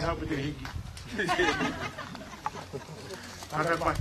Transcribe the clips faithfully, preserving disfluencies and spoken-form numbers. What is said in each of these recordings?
Haʻu pē ke hiki. Hake mai.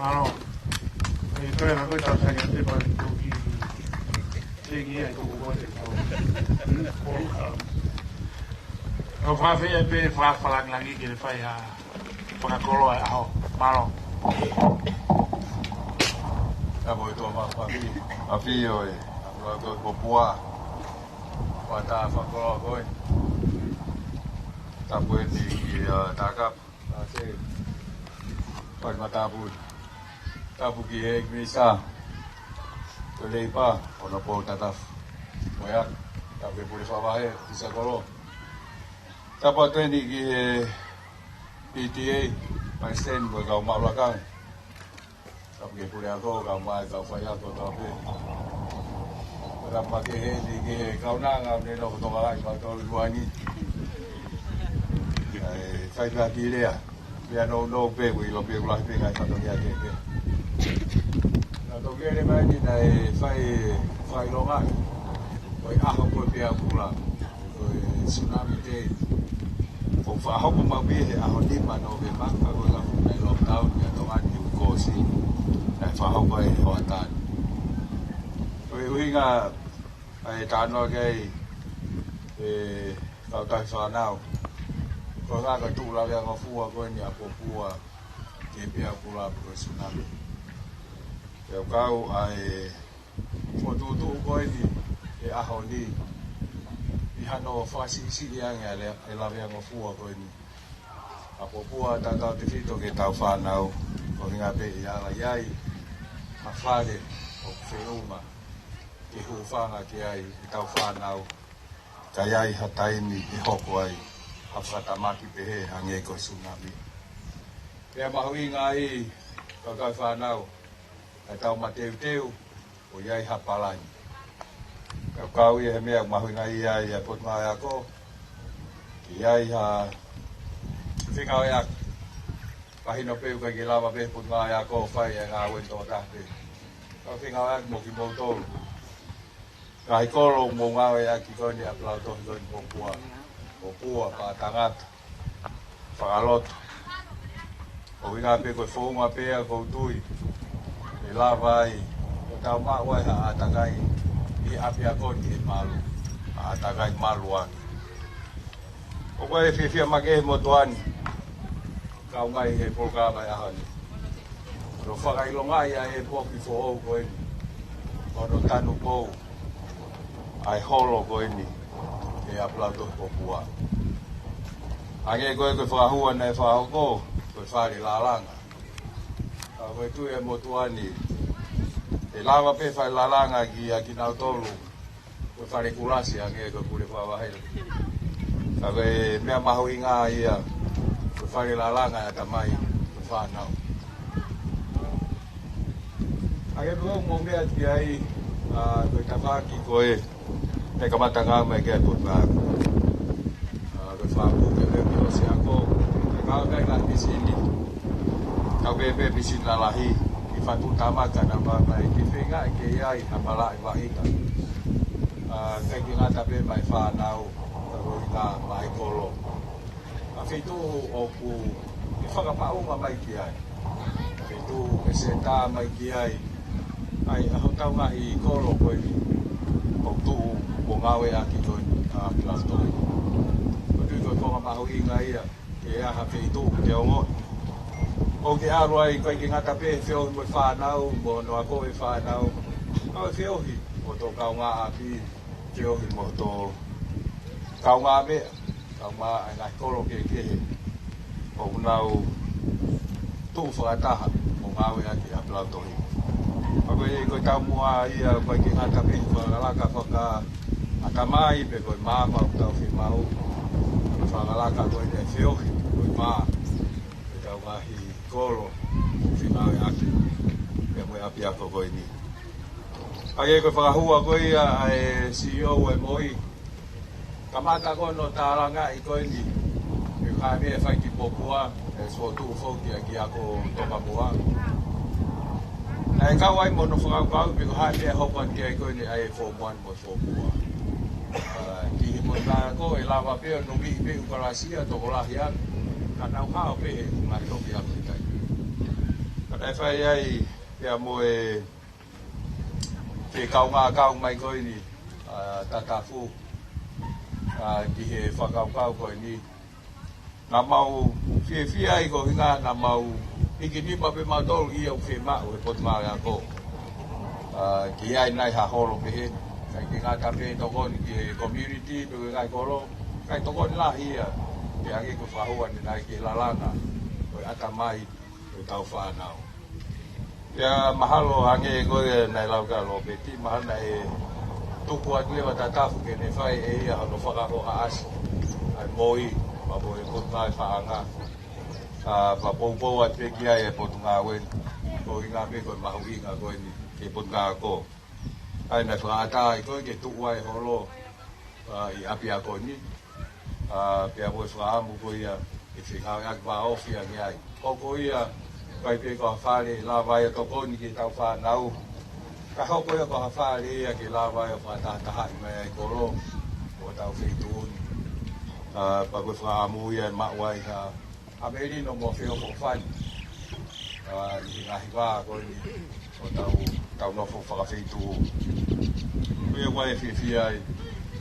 Mālō. ʻE toe hako i tau sai ʻa te pau tuki. Te ki ai tuku koe te pau. Kau fafia pē fa falangilangi ke le fai ha fakakoloa e ʻaho. Mālō. Ka mo e tō ma fafi. Fafi ʻo e. Aula ko Popua. Fata fakakoloa ko e. Tapu eni ki a Takap. Ase. Pali matapu. Tapu ki he ʻEiki Minisitā. Ko Leipa, ʻo na po tatafu. Moea, tapu ki he pule fakavahe, Tisa Kolo. Tapu atu eni ki he P T A, Palesiteni, mo e kau maʻu lakanga. Tapu ki he pule ako, kau mai, kau faiako, tapu. Tapu ki he, ki he kaunanga, ne nofo tokolahi, kau tau luangi. ʻAi, fai pē ki lea. Pea nounou pē, ʻoku ʻilo pē, ʻoku lahi pē, ngaahi fatongia kehekehe. Na toki ele mai ni, naʻe fai, fai longa. Ko e ʻaho ko e pea kula. Ko e tsunami day. Ko e fakahoko maʻu pē he ʻaho nima Nōvema, ka ko e lafu mai lockdown, kia Tonga ni ʻoku kōsi. Naʻe fakahoko ai he hoʻatā ni. Ko e ʻuhinga, ʻa e talanoa ki ai, ʻe, kautahi fānau. Ko e ngaahi tuʻu lavea ngofua ko eni ʻa Popua, ke pea kula pe ko e tsunami. Pea u kau ʻa e fokotuʻutuʻu ko eni, he ʻaho ni, ʻi hano fakasiʻisiʻi ange ʻa e, ʻa e lavea ngofua ko eni. ʻA Popua tautautefito ki heʻetau fānau, ko e ʻuhinga pē ʻe ala ʻi ai, ha fale ʻoku feʻunga, ke hūfanga ki ai ʻetau fānau, ka ʻi ai ha taimi ʻe hoko ai, ha fakatamaki pehē hangē ko e tsunami. Pea mahuʻinga ai, kautahi fānau, ʻetau mateuteu, ʻo ʻi ai ha palani. Ka kau ia he meʻa mahuʻinga ia ʻa e Potungāue Ako, ke ʻi ai ha fekauʻaki. Pahino pē ʻoku ʻikai ke lava pē Potungāue Ako fai e ngāue ʻe toko taha pē. Ka fekauʻaki mo kimoutolu. Ngaahi kolo mo ngāueʻaki ko eni ʻa e palautohi ko eni Popua. Popua, pā tangata. Fakalotu. ʻO ʻuhinga pē ko e founga pē ʻa ʻoku ou tui. ʻE lava ai. ʻO tau maʻu ai ha ʻātakai. ʻI ʻapiako ni ʻe malu. Ha ʻātakai malu ange. ʻOku ou fiefia makehe he motuʻa ni. Kau mai he polokalama ʻi he ʻaho ni. ʻO fakaʻilongaʻi ʻa e poki foʻou ko eni. ʻO no tanu pou. ʻA e holo ko eni, ʻe ʻa e palautohi Popua. Hangē ko e ko e fakahua naʻe fakahoko, ko e fale lalanga. Ka ko e tui ʻa e motuʻa ni, ʻe lava pē fale lalanga ki ʻa kinautolu, ko e fale kulasi hangē ko e pule fakavahe. Ka ko e meʻa mahuʻinga ia, ko e fale lalanga ʻa e tamai, ko e fānau. Hangē pē ko e mou meʻa ki ai, ʻa, ko e tafaʻaki ko e, ne kamata ngāue mai ki ai Potungāue Ako. ʻA, ko e fānau ke pē ki ʻosi ako, ke kau kai la pisini. Kau pē pē pisini lalahi, ki Fatuʻutamaki na mai mai, ki feinga ke ʻi ai, ha malaʻe vaʻinga. ʻA, ʻikai ke ngata pē mai fānau, ka ko e ngaahi kolo. ʻA e feituʻu ʻoku ke fakamaʻunga mai ki ai. Feituʻu ke seta mai ki ai. ʻAi, ʻa hotau ngaahi kolo ko eni. ʻOku tuʻu, ʻo ngāueʻaki ko eni, ʻa, ki lalo ko eni. Ko e tui ko Ko e konga mahuʻinga ia, ke ʻi ai ha feituʻu ke ongoʻi. ʻOku ke ʻalu ai, ʻikai ke ngata pē he feohi mo e fānau, mo hono ako e fānau. Ka ko e feohi mo hoto kaungāʻapi, feohi mo hoto kaungāmeʻa, kaungā ʻa e ngaahi kolo kehekehe ʻoku nau tuʻu fakataha ʻo ngāueʻaki ʻa Palautohi. Pea ko e, ko e taumuʻa ia, ʻikai ke ngata pē he fakalaka fakaʻatamai pe ko e maama ʻoku tau fiemaʻu. Ko e fakalaka ko eni ʻa e feohi, ko e pā, ko e tau ngaahi kolo ʻoku fengāueʻaki pea mo e ʻapiako ko eni. Pea ko e fakahua ko ia ʻa e CEO ʻa e MOI, kamata ko hono tālangaʻi ko eni, ʻe ka mea fai ki Popua, ʻe fokotuʻu foki ʻa e kiʻi ako tokamua. Naʻe kau ai mo hono fakakaukau pe ko e hā e meʻa ʻe hoko atu ki ai ko eni ʻa e Form One mo e Form Four. ʻA, ki he Potungāue Ako, ʻe lava pē ʻo nongiʻi pē ʻū kalasia tokolahi ange, ka nau hao pē he ʻū ngaahi loki ako ʻi tahi. Ka naʻe fai ai pea mo e fekaungākau mai ko eni, ʻa, Tatafu, ʻa, ki he fakakaukau ko eni. Naʻa mau fiefia ai ko e ʻuhinga naʻa mau hiki nima pē mautolu ia ʻoku fiemaʻu he Potungāue Ako. ʻA, ke ʻi ai nai ha holo pehē ni. ʻIkai ke ngata pē tokoni ki he community, pe ko e ngaahi kolo, kae tokoni lahi ia, ke hangē ko e fakahua ni, naʻe ke lalanga ko e ʻatamai ko e tau fānau. Pea mahalo hangē ko ia naʻe lau kia Lopeti, mahalo naʻe tuku atu leva Tatafu ke ne fai ʻe ia hono fakahohaʻasi ʻa e MOI, pea mo e Potungāue Paʻanga. ʻA, pea poupou atu pē ki ai e Potungāue, ko e ʻuhinga pē ko e mahuʻinga ko eni ki he Potungāue Ako. ʻA ia naʻe fakaʻatā ai ko ē ke tuʻu ai e holo, ʻa, ʻi ʻapiako ni. ʻA, pea mo e fakaʻamu ko ia ʻe fengāueʻaki vāofi ange ai. Ko, ko ia, ʻikai pē ko ha fale ʻe lava ai ʻo tokoni ki he tau fānau. Ka hoko ia ko ha fale ia ke lava ai ʻo fakatahatahaʻi mai ai e kolo ʻo e tau feituʻu ni. ʻA, pea ko e fakaʻamu ia ʻe maʻu ai ha ʻa melino mo feʻofoʻofani. ʻA, ʻi he ngaahi vā ko eni ʻo tau, tau nofo fakafeituʻu. Ko ia ʻoku ou fiefia ai,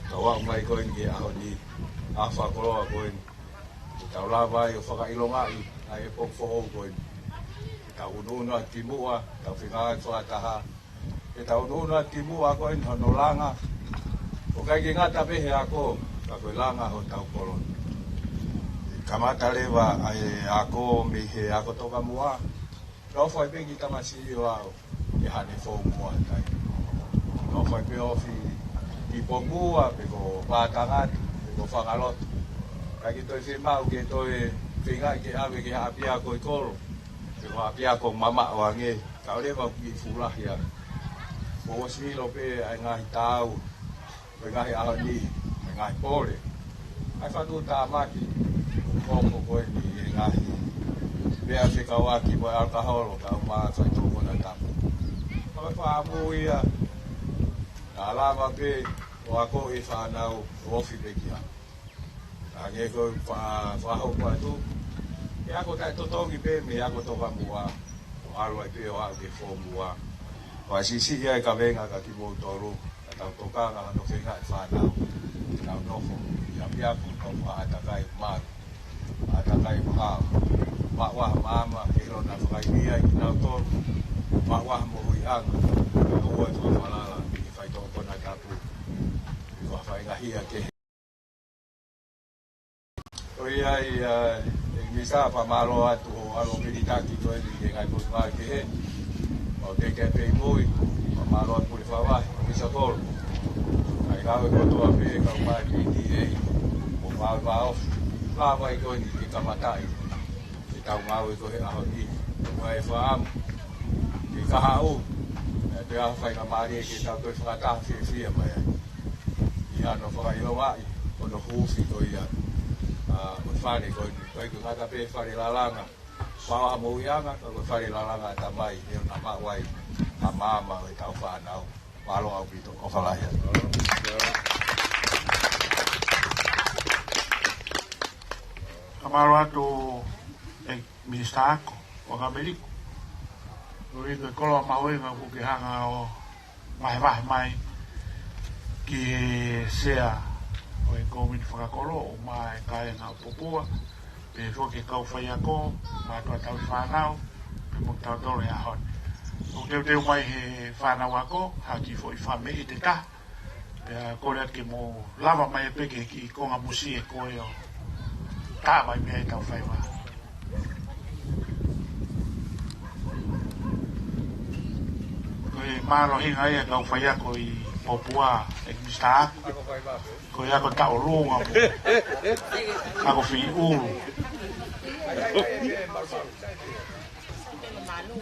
tau aʻu mai ko eni ki he ʻaho ni, ʻaho fakakoloa ko eni. Ke tau lava ai ʻo fakaʻilongaʻi ʻa e poku foʻou ko eni. Ke tau unuunu atu ki muʻa, tau fengāueʻaki fakataha, ke tau unuunu atu ki muʻa ko eni hono langa. ʻOku ʻikai ke ngata pē he ako, ka ko e langa hotau kolo ni. Kamata leva ʻa e ako mei he ako tokamua. Nofo ai pē kiʻi tamasiʻi ʻo aʻu ki haʻane Form One tai. Nofo ai pē ofi ki Popua, pe ko Pātangata, pe ko Fangalotu. ʻIkai ke toe fiemaʻu ke toe feingaʻi ke ʻave ki ha ʻapiako ʻi kolo, pe ko ha ʻapiako mamaʻo ange. Ka ʻoku leva ʻoku kiʻi fuʻu lahi ange. Kuo ʻosi ʻilo pē ʻa e ngaahi taau, ʻo e ngaahi ʻaho ni, ʻa e ngaahi pole, ʻa e fatu tāmaki, ʻoku hoko ko eni ʻi he ngaahi meʻa fekauʻaki mo e ʻalukaholo, ka ʻoku mā fai tō konatapu. Ka ko e fakaʻamu ia, naʻa lava pē ʻo akoʻi e fānau ʻo ofi pē ki ai. Hangē ko e fa-, fakahoko atu, ʻe ako taʻetotongi pē mei he ako tokamua, ʻo ʻalu ai pē ʻo aʻu ki he Form One. ʻOku siʻisiʻi ai e kavenga kia kimoutolu, ka tau tokanga hono feingaʻi e fānau ke nau nofo ʻi ʻapiako, nofo ʻi ha ʻātakai malu, ʻātakai mahalo, maʻu ha maama, ke ʻilo naʻa fakaivia ai kinautolu, maʻu ha moʻuiʻanga, kae ʻoua ʻe fakafalala ki he fai tō konatapu, ʻi he faingahia kehe. Ko ia ai, ʻa, ʻEiki Minisitā, fakamālō atu hoʻo ʻalu ʻo militaki ko eni ki he ngaahi potungāue kehe. ʻO te ke pei mui, fakamālō atu Pule Fakavahe, Minisitā Kolo. Ngaahi ngāue kotoa pē, kau mai P T A, mo e ngāue vāofi. Lava ai ko eni ke kamataʻi e tau ngāue ko ē he ʻaho ni. Ko e fakaʻamu ke kahaʻu, ʻe, pea faingamālie ke tau toe fakataha fiefia mai ai ʻi hano fakaʻilongaʻi hono huufi ko ia, ʻa, ʻo e fale ko eni. ʻIkai ke ngata pē he fale lalanga, maʻu ha moʻuiʻanga, ka ko e fale lalanga ʻatamai, ʻe ʻoua naʻa maʻu ai ha maama ʻo e tau fānau. Mālō ʻaupito, ʻofa lahi atu. Fakamālō atu, ʻEiki Minisitā Ako, Huʻakavameiliku. Ko e koloa mahuʻinga kuo ke hanga ʻo vahevahe mai ki he Sea Ko e komiti fakakolo, ʻumaʻā e kāinga ʻo Popua, pehē foki e kau faiako, mātuʻa tauhi fānau, pea mo kitautolu he ʻaho ni. ʻOku teuteu mai he fānau ako ha kiʻi foʻi fakameʻite ʻe taha, pea kole atu ke mou lava mai pē ki he kiʻi konga musie ko ē ʻo tā mai mei ai ʻetau faiva. Ko e mālohinga ia ʻetau faiako ʻi Popua, ʻEiki Misitā Aku. Ko e ako taʻolunga mo e ako fiʻulu. Mālō, mālō.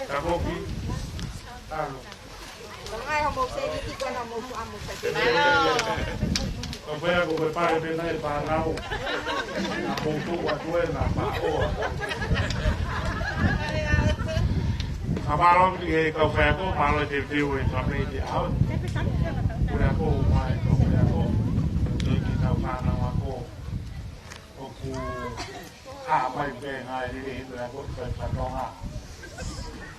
Ka koki. Mālō. Ko e pea ko e pare pē nai fānau. Na mou tuku atu ē na pā ʻoa. Ka mālō ki he kau faiako, mālō e teuteu e fakameʻite ʻaho ni. Kole atu mai kau faiako. Ki he kau fānau ako. ʻOku ʻā mai pē ngaahi liliu ʻa e ako ʻi Tonga.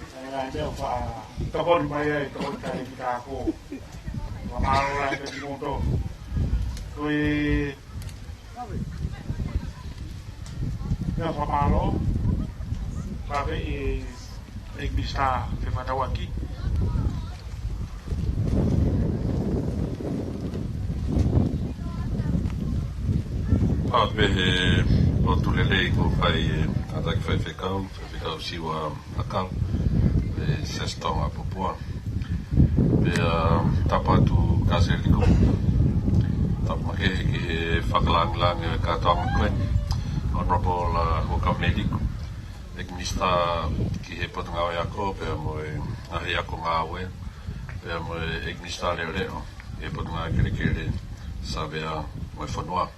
ʻA e ngaahi meʻa ʻoku faʻa tokoni mai ai, tokoni taʻe ki he ako. Fakamālō lahi pē kimoutolu. Ko e meʻa fakamālō, ka pē ʻi ʻEiki Misitā Fematauaki. Pea pehē Lotu lelei kuo fai ʻe he tangataʻeiki faifekau, Faifekau Siua ʻAkau, ʻi he Siasi Tonga Popua. Pea tapu atu Kaseli Kupu. Tapu makehe ki he fakalāngilangi ʻo e kātoanga ko eni. Honorable, uh, Huʻakavameiliku, ʻEiki Minisitā ki he Potungāue Ako, pea mo e ngaahi ako ngāue, pea mo e ʻEiki Minisitā Leʻoleʻo ki he Potungāue Kelekele, Savea mo e Fonua.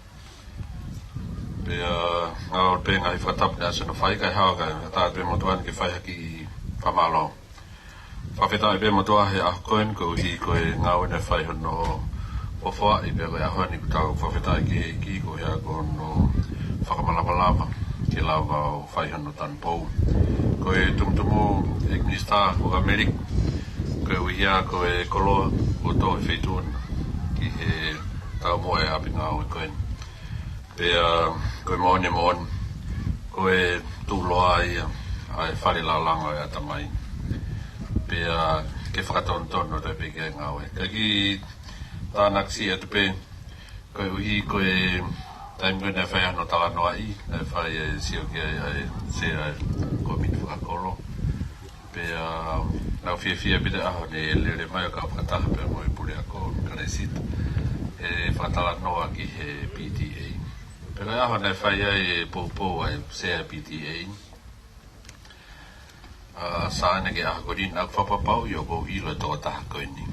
Pea ngalo pē ngaahi fakatapu naʻe ʻosi hono fai, kae ʻoua ke u ʻatā pē motuʻa ni ke fai ha kiʻi fakamālō. Fakafetaʻi pē motuʻa he ʻaho ko eni koeʻuhi ko e ngāue naʻe fai hono fofoaʻi, pea ko e ʻaho ni kuo tau fakafetaʻi ki he ʻEiki koeʻuhi ko hono fakamalavalava ke lava ʻo fai hono tanupou. Ko e tumutumu, ʻEiki Minisitā Huʻakavameiliku, koeʻuhi ko e koloa kuo tō ʻi he Feituʻuna ki he taumuʻa e ʻapi ngāue ko eni. Pea ko e moʻoni moʻoni, ko e tuʻuloa ia ʻa e fale lalanga ʻo e ʻatamai. Pea ke fakatonutonu atu pē ki he ngāue. Ka kiʻi tānaki siʻi atu pē, koeʻuhi ko e taimi ko ē naʻe fai ai hono talanoaʻi, naʻe fai e sio ki ai ʻa e Sea ʻo e Kōmiti Fakakolo. Pea naʻá ku fiefia pē he ʻaho ni e lele mai ʻo kau fakataha pea mo e Puleako, Kalesita, he fakatalanoa ki he P T A. Pea ko e ʻaho naʻe fai ai e poupou ʻa e Sea P T A, ʻa Saane ki he ʻaho ko eni, naʻá ku fakapapauʻi ʻoku ou ʻilo e tokotaha ko eni.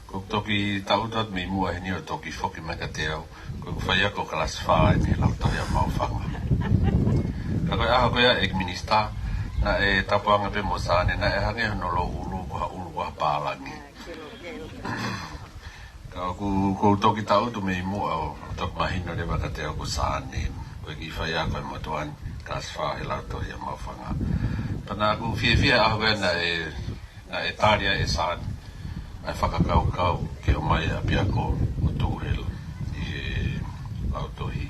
Ko ʻeku toki tangutu atu mei muʻa heni ʻo toki foki mai kiate au, ko ʻeku faiako kalasi fā eni he Lautohi ʻa Maʻufanga. Ka ko e ʻaho ko ia, ʻEiki Minisitā, naʻe tapu ange pē mo Saane, naʻe hangē hono louʻulu ko ha ʻulu ko ha pālangi. Ka ʻoku, ʻoku ou toki tangutu mei muʻa ʻo toki mahino leva kiate au ko Saane ko e kiʻi faiako ʻa e motuʻa ni, kalasi fā he Lautohi ʻa Maʻufanga. Pea naʻá ku fiefia he ʻaho ko ia naʻe naʻe tali ai ʻe Saane ʻa e fakakaukau ke ʻomai e ʻapiako ʻo Tuʻuhela ʻi he lautohi.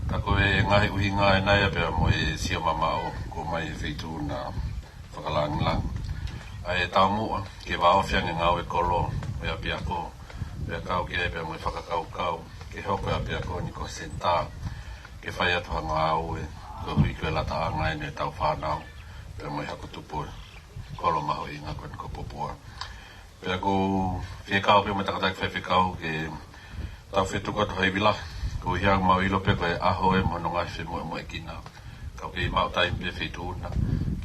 Ka ko e ngaahi ʻuhinga ʻena ia pea mo e sio mamaʻo kuo ʻomai ʻe he Feituʻuna fakalāngilangi ʻa e taumuʻa ke vāofi ange e ngāue kolo ʻo e ʻapiako, pea kau ki ai pea mo e fakakaukau ke hoko e ʻapiako ni ko ha senitā ke fai atu ha ngāue koeʻuhi ko e lataʻanga ʻeni ʻetau fānau pea mo e hako tupu ʻo e kolo mahuʻinga ko eni ko Popua. Pea ʻoku ou fie kau pē mo e tangataʻeiki faifekau ke tau fetuku atu ha ivi lahi, koeʻuhi ʻoku mau ʻilo pē ko e ʻaho ē mo hono ngaahi femoʻuekina. Ka ʻoku kei maʻu taimi pē Feituʻuna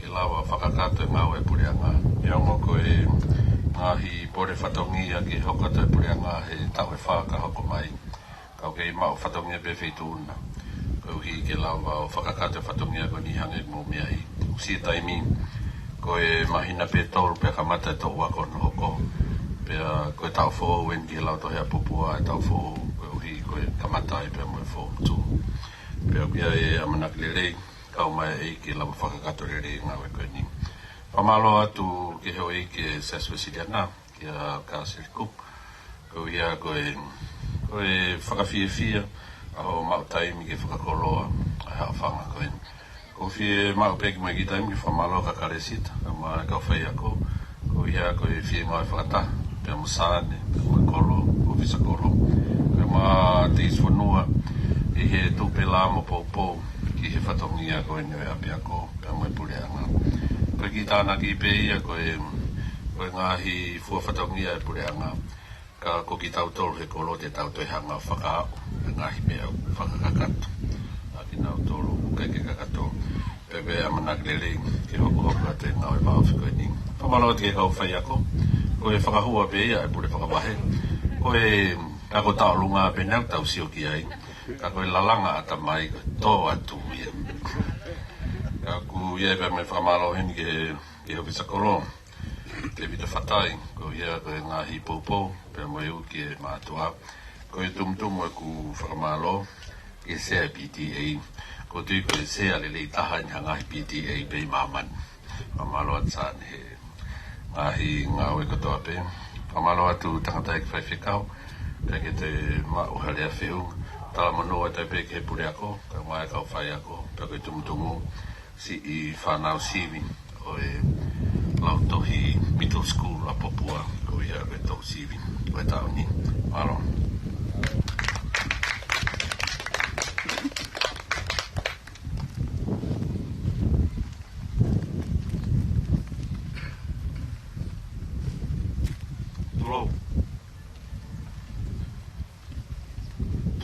ke lava fakakakato e ngāue ʻa e Puleʻanga. Neongo ko e ngaahi pole fatongia ke hoko atu e Puleʻanga he taʻu ʻe fā ka hoko mai, ka ʻoku kei maʻu fatongia pē Feituʻuna koeʻuhi ke lava ʻo fakakakato e fatongia ko eni. Hangē ko e meʻa ʻi he siʻi taimi, ko e māhina pē ʻe tolu pea kamata e toʻu ako hono hoko. Pea ko e taʻu foʻou eni ki he Lautohi ʻa Popua, e taʻu foʻou koeʻuhi ko e kamata ai pea mo e Form Two. Pea ʻoku ʻi ai e ʻamanaki lelei, kau mai e ʻEiki ke lava fakakakato lelei e ngāue ko eni. Fakamālō atu ki he houʻeiki ʻo e Siasi Uēsiliana, kia Kaseli Kupu, koeʻuhi ko e, ko e fakafiefia ʻa hoʻo maʻu taimi ke fakakoloa ʻa e haʻofanga ko eni. ʻOku ou fie maʻu pē kimuʻa e kiʻi taimi ke fakamālō kia Kalesita, kae ʻumaʻā e kau faiako, koeʻuhi ko e fie ngāue fakataha pea mo Saane, pea mo e kolo, ʻōfisa kolo, kae ʻumaʻā Teisi Fonua, ʻi he tuʻu pē lā mo poupou ki he fatongia ko eni ʻo e ʻapiako pea mo e Puleʻanga. Ko e kiʻi tānaki pē ia ko e, ko e ngaahi fua fatongia ʻa e Puleʻanga, ka ko kitautolu he kolo te tau toe hanga ʻo fakaaʻu e ngaahi meʻa ʻoku fakakakato ʻa kinautolu ʻoku ʻikai ke kakato. Pea ko e ʻamanaki lelei ke hokohoko atu e ngāue vāofi ko eni. Fakamālō atu ki he kau faiako, ko e fakahua pē ia ʻa e pule fakavahe. Ko e ako tauʻolunga pē ʻeni ʻoku tau sio ki ai, ka ko e lalanga ʻatamai ko e tō atu ia. Ka ʻoku ʻi ai pē mo e fakamālō heni ki he, ki he ʻōfisa kolo, Tēvita Fatai, koeʻuhi ko e ngaahi poupou pea mo e uki e mātuʻa. Ko e tumutumu ʻeku fakamālō ki he Sea P T A. ʻOku ou tui ko e sea lelei taha ʻeni ha ngaahi P T A pē ʻi māmani. Fakamālō atu Saane he ngaahi ngāue kotoa pē. Fakamālō atu tangataʻeiki faifekau, pea ke te maʻu ha lea feʻunga. Talamonū atu pē ki he puleako, kae ʻumaʻā e kau faiako, pea ko e tumutumu siʻi fānau sivi ʻo e Lautohi Middle School ʻa Popua, koeʻuhi ko e toʻu sivi ʻo e taʻu ni. Mālō.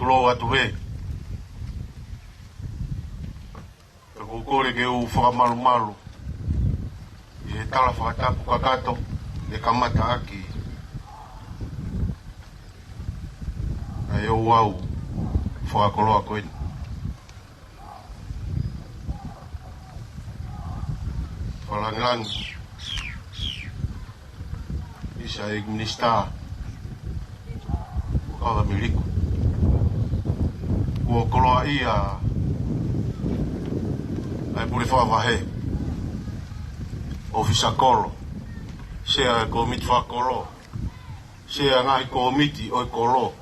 Loa atu he. Ka ʻoku ou kole ke u fakamalumalu ʻi he tala fakatapu kakato ʻe kamata ʻaki ʻa e ouau fakakoloa ko eni. Fakalāngilangi ʻi he Minisitā ʻo Kava Meliku. Kuo koloaʻia ʻa e pule fakavahe, ʻōfisa kolo, sea ʻo e kōmiti fakakolo, sea ʻo e ngaahi kōmiti ʻo e kolo,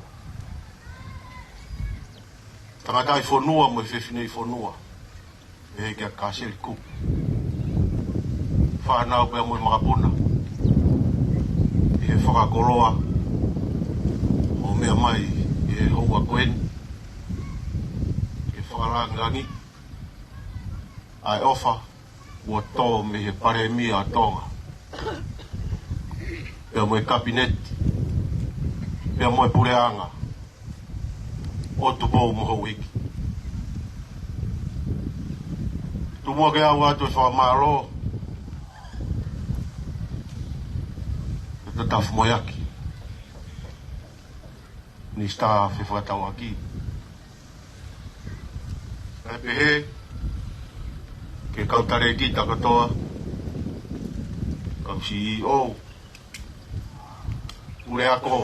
tangataʻi fonua mo e fefine fonua, ʻe he kia Kaseli Kupu, fānau pea mo e makapuna, ʻi he fakakoloa ʻo meʻa mai ʻi he houa ko eni, ke fakalāngilangi ʻa e ʻofa kuo tō mei he Palēmia ʻa Tonga, pea mo e Kapineti, pea mo e Puleʻanga ʻo Tupou mo Houʻeiki. Tuku muʻa ke u ʻoatu e fakamālō ki he Tatafu Moeaki, Minisitā Fefakatauʻaki, kae pehē ki he kau talēkita kotoa, kau CEO, puleako,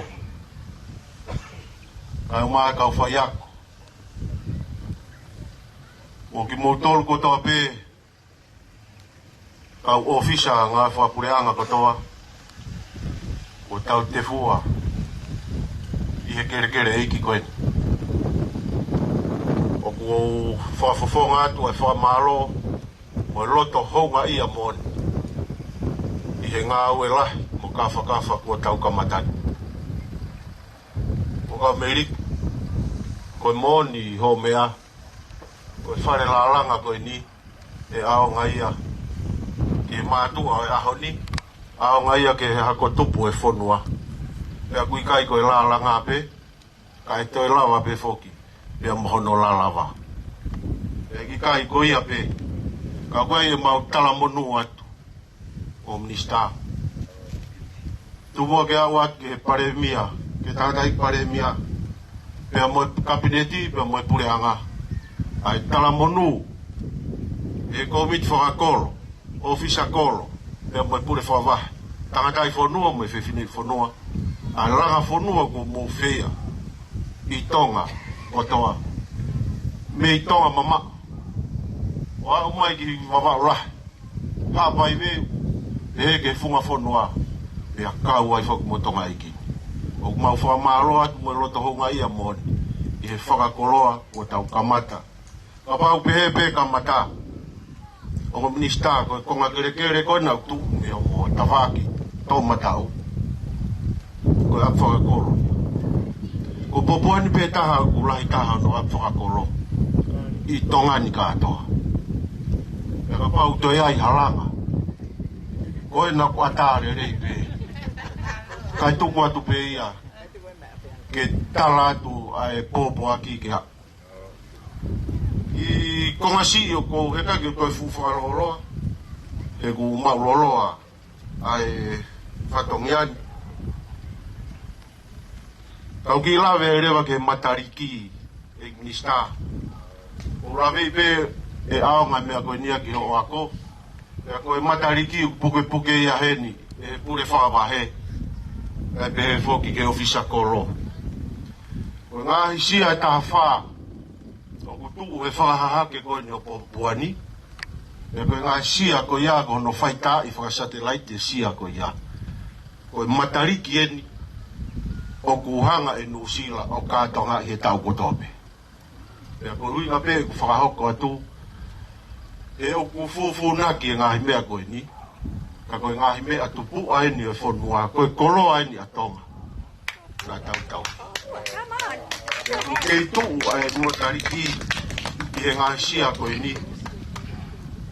kae ʻumaʻā e kau faiako, mo kimoutolu kotoa pē, kau ʻōfisa ngāue fakapuleʻanga kotoa, kuo tau tefua ʻi he kelekele ʻeiki ko eni. ʻOku ou fakafofonga atu ʻa e fakamālō mo e loto houngaʻia moʻoni ʻi he ngāue lahi mo kafakafa kuo tau kamata ni. ʻO ka Meliku, ko e moʻoni hoʻo meʻa, ko e fale lālanga ko eni, ʻe ʻaonga ia ki he mātuʻa ʻo e ʻaho ni, ʻaonga ia ki he hako tupu ʻo e fonua. Pea ʻoku ʻikai ko e lālanga pē, kae toe lava pē foki pea mo hono lalava. Pea ʻikai ko ia pē, ka ko e ʻemau talamonū atu, ʻo Minisitā. Tuku muʻa ke u ʻoatu ki he Palēmia, ki he tangataʻi Palēmia, pea mo e Kapineti, pea mo e Puleʻanga, ʻa e talamonū ʻi he kōmiti fakakolo, ʻōfisa kolo, pea mo e pule fakavahe, tangataʻi fonua mo e fefine fonua, ʻa e langa fonua kuo mou feia ʻi Tonga kotoa, mei Tonga mamaʻo ʻo aʻu mai ki Vavaʻu Lahi, Haʻapai Veu, ʻi he funga fonua, pea kau ai foki mo Tonga ʻeiki. ʻOku mau fakamālō atu mo e loto houngaʻia moʻoni ʻi he fakakoloa kuo tau kamata. Kapau pehē pē kamata, ongo Minisitā, ko e konga kelekele ko ena ʻoku tuʻu mei hoʻomo tafaʻaki toʻomataʻu, ko e ʻapi fakakolo. Ko Popoani pē taha ʻoku lahi taha hono ʻapi fakakolo ʻi Tonga ni kātoa. Pea kapau toe ʻi ai ha langa, ko ena ʻoku ʻatā lelei pē, kae tuku atu pē ia ke tala atu ʻa e pōpoaki ke haʻu. ʻI he konga siʻi ʻoku ou heka ke u toe fuʻu fakalōloa, he ʻoku maʻu lōloa ʻa e fatongia ni. Kau kiʻi lave leva ki he Matariki, ʻe Minisitā. ʻOku ou laveʻi pē ʻe ʻaonga e meʻa ko eni ia ki hoʻo ako. Pea ko e Matariki ʻoku pukepuke ia heni ʻe he pule fakavahe, kae pehē foki ki he ʻōfisa kolo. Ko e ngaahi sia ʻe taha fā ʻoku tuʻu he fakahahake ko eni ʻo Popoani, pea ko e ngaahi sia ko ia ko hono faitaaʻi fakasatelaite e sia ko ia. Ko e Matariki eni ʻoku hanga ʻe Nuʻusila ʻo kātoangaʻi he taʻu kotoa pē. Pea ko e ʻuhinga pē ʻeku fakahoko atu, he ʻoku fūfūnaki e ngaahi meʻa ko eni, ka ko e ngaahi meʻa tupuʻa eni ʻo e fonua, ko e koloa eni ʻa Tonga. Ka tautau. ʻOku kei tuʻu ʻa e Matariki ʻi he ngaahi sia ko eni.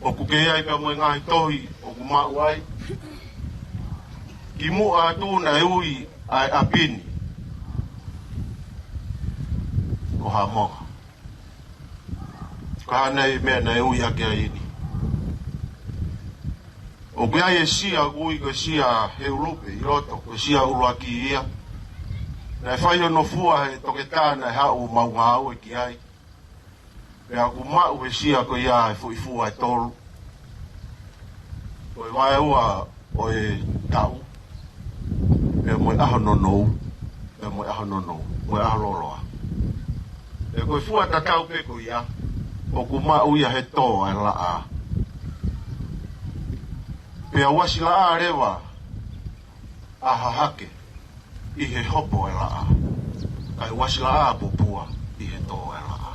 ʻOku kei ʻi ai pea mo e ngaahi tohi ʻoku maʻu ai. Kimuʻa atu naʻe ui ʻa e ʻapi ni ko Haʻamonga. Ka naʻe meʻa naʻe ui ʻaki ai eni. ʻOku ʻi ai e sia ʻoku ui ko e sia Heulope ʻi loto, ko e sia ʻuluaki ia. Naʻe fai hono fua he toketā naʻe haʻu ʻo mau ngāue ki ai. Pea ʻoku maʻu he sia ko ia e foʻi fua ʻe tolu. Ko e vaeua ʻo e taʻu, pea mo e ʻaho nounou, pea mo e ʻaho nounou, mo e ʻaho lōloa. Pea ko e fua tatau pē ko ia, ʻoku maʻu ia he tō ʻa e laʻā. Pea uasi laʻā leva ʻa Hahake ʻi he hopo ʻa e laʻā, kae uasi laʻā ʻa Popua ʻi he tō ʻa e laʻā.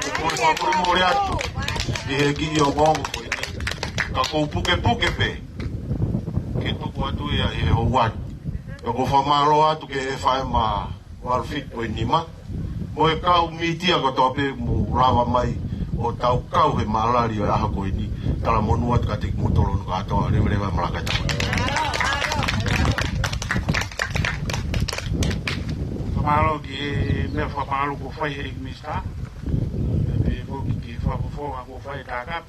Ko e fakamolemole atu ʻi he kiʻi ongoongo ko eni. Ka ʻoku ou pukepuke pē ke tuku atu ia ʻi he houa ni. Pea ʻoku ou fakamālō atu ki he F M Alfred ko e nima mo e kau mītia kotoa pē mou lava mai ʻo tau kau he malali ʻo e ʻaho ko eni. Talamonū atu kiate kimoutolu hono kātoa, leveleva e malanga ʻi he taimi ni. Fakamālō ki he meʻa fakamālō kuo fai he ʻEiki Minisitā. Pea pehē foki ki he fakafofonga kuo fai e tākapa.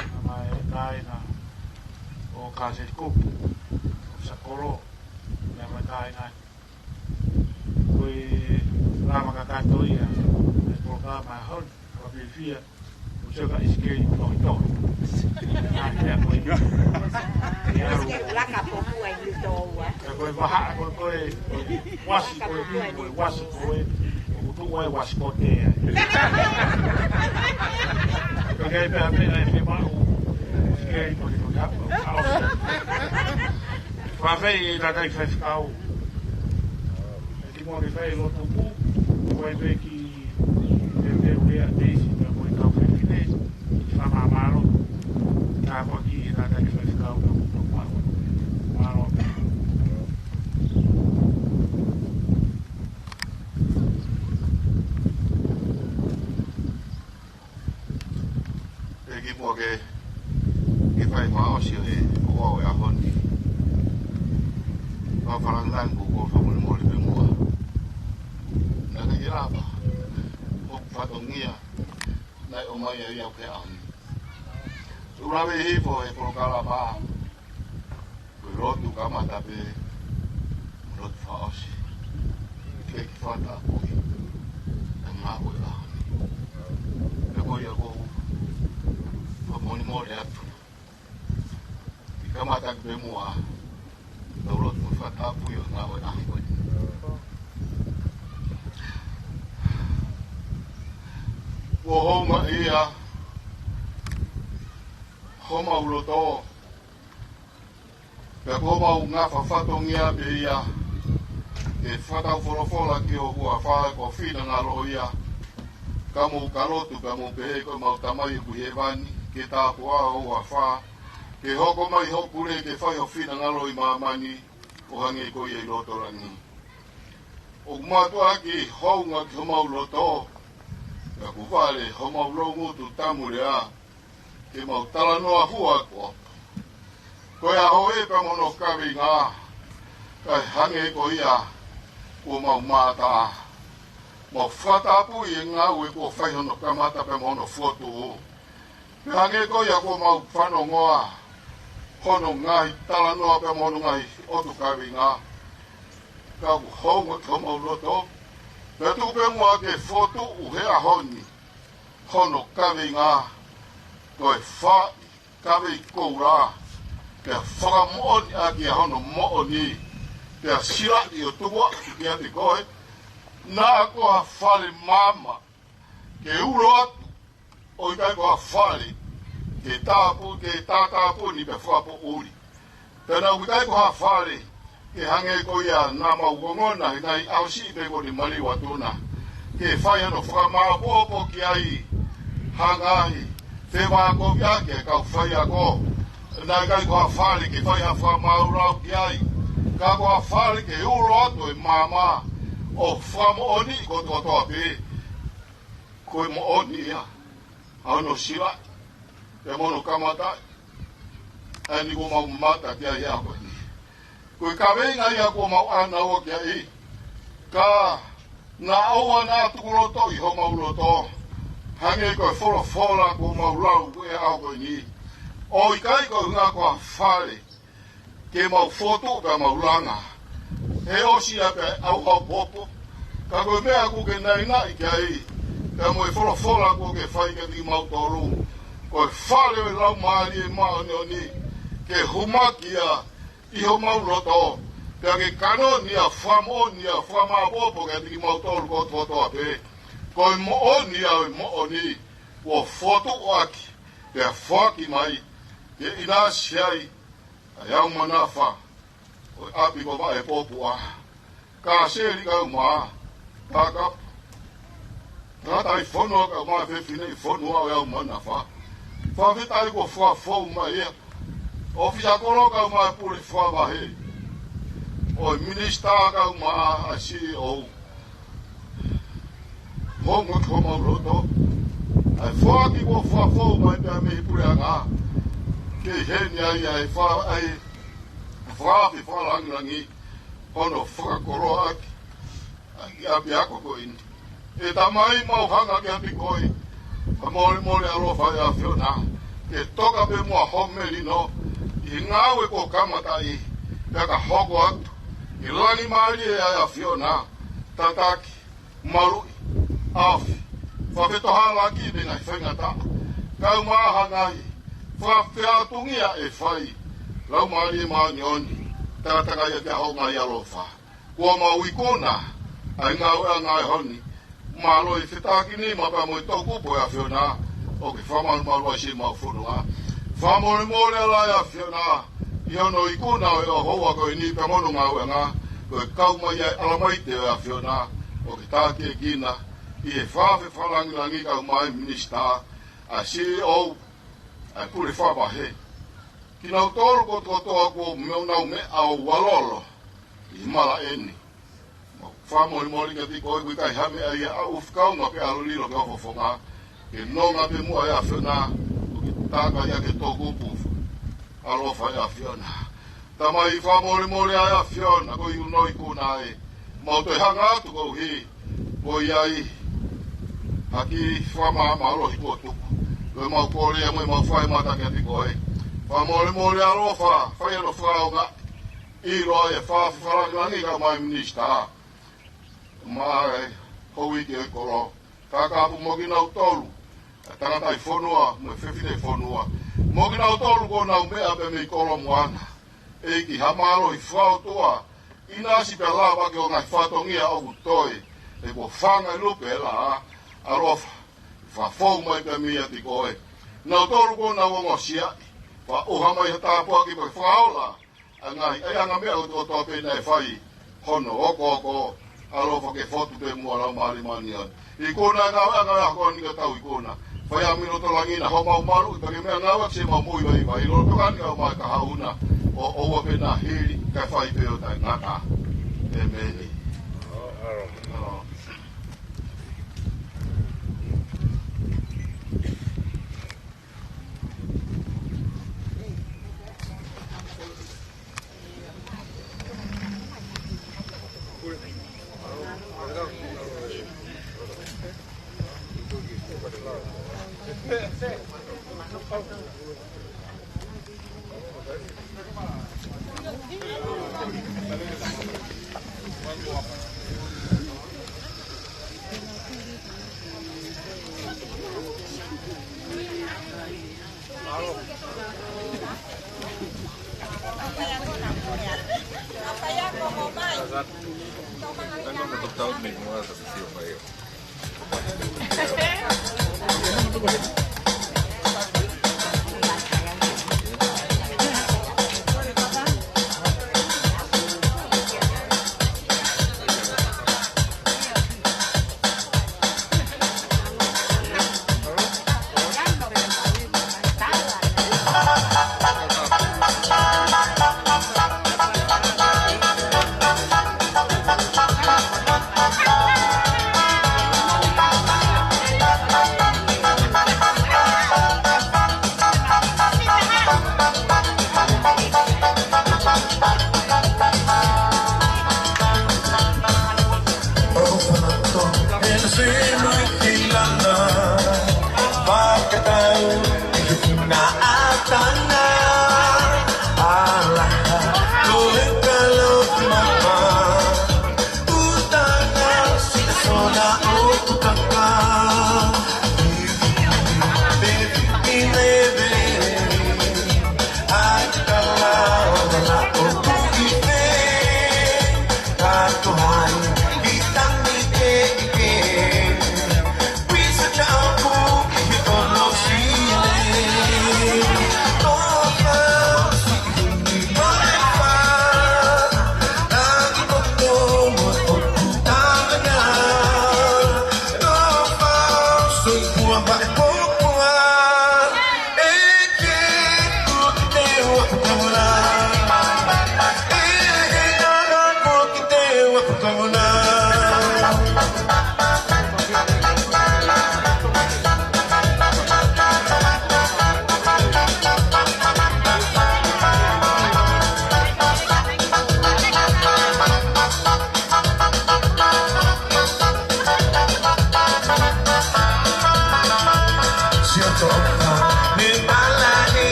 Naʻa mai e kāinga ʻo Kaselikupu, ʻo Sakolo, meʻa mai kāinga. Ko e lama kakato ia, e polokalama ʻaho ni, ko e fiefia, ʻo sio ka isikei tohitohi. Nā, ia ko e. Ia. Isikei laka Popua ʻi Lutoua. Ia ko e vahaʻa, ko e, ko e, ko e uasi, ko e, ko e uasi, ko e, ʻoku tuʻu ai uasi ko te ai. Ka ke pehē pē ai ke maʻu, isikei tohitohi hapa, ʻaosi. Fakafeʻiloaki ki he faifekau. ʻE kimuʻa ke fai lotu pū, ko e peki, peki ʻa Teisi, pea mo e kau fefine, fakamālō. Tāpuaki e tātaki faifekau, ka kuo tō pau. Mālō. ʻE kimuʻa ke, ke fai fakaʻosi ʻo e, ʻo e ʻaho ni. Fakafanangan ko ko fakamolemole pē muʻa. Naʻe ʻikai ke lava hoku fatongia naʻe ʻomai ai au ki he ʻaho ni. ʻOku lave hifo e polokalama. Ko e lotu kamata pē, lotu fakaʻosi. Ke ke fakatapui ʻa e ngāue ʻaho ni. Pea ko ia ʻoku ou fakamolemole atu. ʻI kamata pē muʻa, tau lotu fakatapui ʻa e ngāue ʻaho ni. Kuo houngaʻia homau loto, pea ko homau ngafa fatongia pē ia, ke fakatau folofola ki ho huafa ko e finangalo ia, ka mou ka lotu, ka mou pehē ko homau Tamai ʻoku ʻi hēvani, ke tāpuhā ho huafa, ke hoko mai hoʻo pule, ke fai ho finangalo ʻi māmani, ʻo hangē ko ia ʻi loto langi. ʻOku mātuʻaki hounga ki homau loto, pea ʻoku vale homau loungutu tamu lea, ke mau talanoa hua ko. Ko e ʻaho ē pea mo hono kaveinga, kae hangē ko ia kuo mau mātā. Mau fakatapui e ngāue kuo fai hono kamata pea mo hono fotu. Pea hangē ko ia kuo mau fanongoa hono ngaahi talanoa pea mo hono ngaahi ʻotu kaveinga. Ka ʻoku hounga ki homau loto. Pea tuku pē muʻa ke fotu ʻi he ʻaho ni hono kaveinga, ko e fai kavei koula, pea fakamoʻoni ʻaki ʻa hono moʻoni, pea silaʻi ʻo tuku atu kiate koe, naʻa ko ha fale maama, ke ulo atu, ʻo ʻikai ko ha fale ke tāpu, ke tātāpuni pea fakapoʻuli. Pea naʻa ʻoku ʻikai ko ha fale ke hangē ko ia naʻa mau ongona he ngaahi ʻaho siʻi pē kuo ne maliu atu na, ke fai hano fakamāʻopoʻopo ki ai ha ngaahi fevākoviʻaki e kau faiako. Naʻe ʻikai ko ha fale ke fai ha fakamāulau ki ai, ka ko ha fale ke ulo atu e maama ʻo fakamoʻoniʻi kotokotoa pē. Ko e moʻoni ia ʻa hono silaʻi pea mo hono kamataʻi ʻa eni kuo mau mamata ki ai he ʻaho ni. Ko e kaveinga ia kuo mau ʻānaua ki ai. Ka Naʻa ʻoua naʻa tukulotoʻi homau loto, hangē ko e folofola kuo mau lau he ʻaho ko eni. ʻOku ʻikai ko e ʻuhinga ko ha fale ke mau fotu pea mau langa, he ʻosi ia pea ʻauʻaupopo. Ka ko e meʻa ʻoku ke naʻinaʻi ki ai, pea mo e folofola kuo ke fai kiate kimautolu, ko e fale ʻo e Laumālie Māʻoniʻoni, ke humaki ia ʻi homau loto, pea ke kanoni ia, fakamoʻoni ia, fakamāʻopoʻopo kiate kimautolu kotoa pē. Ko e moʻoni ia ʻo e moʻoni, kuo fotu ʻaki, pea foaki mai, ke ʻinasi ai ʻa e ʻaumanafa ʻo e ʻapi ko Vaʻe Popua. Kāseli kaeʻumaʻā, Takapu, tangataʻi fonua kaeʻumaʻā e fefineʻi fonua ʻo e ʻaumanafa. Fakafetaʻi kuo fakafou mai ia. ʻOfisa kolo kaeʻumaʻā e pule fakavahe, ʻo e minisitā kaeʻumaʻā ʻa e C E O. Hongo ki homau loto ʻa e foaki kuo fakafou mai pea mei he puleʻanga, ke ʻi heni ai ʻa e fa-, ʻa e fakaafe fakalangilangi, hono fakakoloa ʻaki ʻa e kiʻi ʻapiako ko eni. ʻE Tamai, mau hanga ki he ʻapi ko ē, fakamolemole ʻaloʻofa ʻe ʻAfiona, ke toka pē muʻa ho melino ʻi he ngāue kuo kamataʻi, pea ka hoko atu ʻi he langi mālie ʻa e ʻAfiona, tataki, maluʻi, afi, fakafetohalaki pē ngaahi faingataʻa, kaeʻumaʻā ha ngaahi fakafeʻātungia ʻe fai. Laumālie Māʻoniʻoni, takatakai ʻaki ʻa hoʻo ngaahi ʻaloʻofa. Kuo mau ikuna ʻa e ngāueʻanga he ʻaho ni. Mālō e fetākinima pea mo e toʻukupu ʻo e ʻAfiona, ʻoku ke fakamalumalu ai siʻemau fononga. Fakamolemole ʻa e ʻAfiona, ʻi hono ikuna ʻo e ʻaho ko eni pea mo hono ngāueʻanga, ko e kau mai ʻa e ʻalamaite ʻo e ʻAfiona, ʻoku ke tākiekina ʻi he fakaafe fakalangilangi kaeʻumaʻā e minisitā, ʻa e C E O, ʻa e pule fakavahe. Kinautolu kotoa kuo mau meʻa ʻo ʻalolo ʻi he malaʻe ni. Mau fakamolemole kiate koe, ʻoku ʻikai ha meʻa ia ʻa ʻufi kaunga pe ʻalu lilo ki ho fofonga, ke nonga pē muʻa ʻa e ʻAfiona, ʻoku ke tākai ʻaki e toʻukupu. ʻAloʻofa ʻe ʻAfiona. Tamai, fakamolemole ʻa e ʻAfiona, ko e ʻuhinga ʻoku mau ikuna ai. Mau toe hanga atu koeʻuhi ko ia ai ha kiʻi fakamāmālohi kuo tuku. Ko ʻemau kole ia mo ʻemau fai mata kiate koe. Fakamolemole ʻaloʻofa, fai hono fakaʻaongaʻi, ʻiloa e fakaafe fakalangilangi kaeʻumaʻā e minisitā, mo e houʻeiki ʻo e kolo, Takapu, mo kinautolu, ʻa e tangataʻi fonua mo e fefineʻi fonua, mo kinautolu kuo nau meʻa pē mei Kolomuʻa na. ʻEiki, ha mālohi fakaʻotua, ʻinasi pea lava ki he ngaahi fatongia ʻoku toe, he kuo fanga e lupe ʻe laʻā. ʻAloʻofa, fakafou mai pē meiate koe. Nautolu kuo nau ongosiaʻi, fakaʻuha mai ha tāpuaki pea ke fakaola ʻa e ngaahi ʻaiʻanga meʻa kotoa pē naʻe fai hono okooko. ʻAloʻofa, ke fotu pē muʻa, Laumālie Māʻoniʻoni. Ikuna ʻa e ngāueʻanga ko eni ka tau ikuna. Fai ʻa e milotolangina homau maluʻi pea ke meʻangāueʻaki siʻemau moʻui vaivai, lolotonga ni kaeʻumaʻā e kahaʻu na, ʻo ʻoua pē naʻa hili, kae fai pē ʻo taʻengata. ʻEmeni.